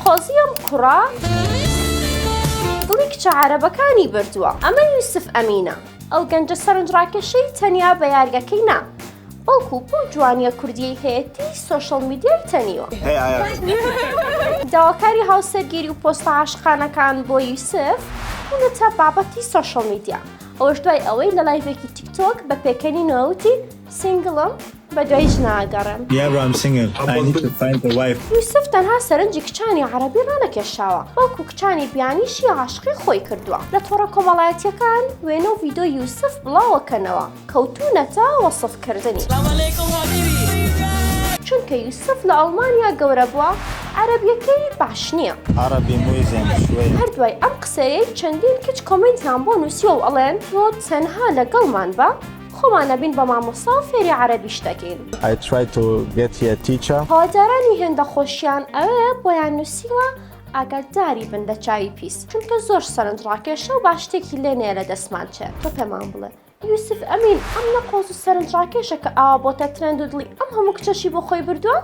نەقۆزی ئەم کوڕە دڵی کچە عەرەبەکانی بردووە. ئەمە یوسف ئەمینە، ئەو گەنجە سەرنجڕاکێشەی تەنیا بە یارییەکەی نا، بەڵکو بەو جوانییە کوردییەی هەیەتی سۆشڵ میدیای تەنیوە. داواکاری هاوسەرگیری و پۆستە عاشقانەکان بۆ یوسف بوونەتە بابەتی سۆشڵ میدیا، ئەوەش دوای ئەوەی لە لایڤێکی تیکتۆک بە پێکەنینەوە وتی، single م، بەدوای ژنا ئەگەڕێم. Yeah bro I'm single I need to find a wife. یوسف تەنها سەرنجی کچانی عەرەبی ڕانەکێشاوە، بەڵکو کچانی بیانیشی عاشقی خۆی کردووە. لە تۆڕە کۆمەڵایەتییەکان وێنە و ڤیدۆی یوسف بڵاوەکەنەوە، کەوتوونەتە وەسفکردنی. چونکە یوسف لە ئەڵمانیا گەورە بووە، عەرەبییەکەی باش نییە. عربي مو زين شوية. هەر دوای ئەم قسەیەی چەندین کچ کۆمێنتیان بۆ نووسیوە و ئەڵێن تۆ تەنها لەگەڵمان بە، خۆمان ئەبین بە مامۆستا و فێری عەرەبیش دەکەین. I try to get a teacher. هەوادارانی هێندە خۆشیان ئەوێ بۆیان نووسیوە ئاگاداری بن لە چاوی پیس چونکە زۆر سەرنج ڕاکێشە و با شتێکی لێ نەیە لە دەستمان چێ تۆ پێمان بڵێ یوسف ئەمین ئەم نەقۆز و سەرنج ڕاکێشە کە ئاوا بۆتە ترەند و دڵی ئەم هەموو کچەشی بۆ خۆی بردووە؟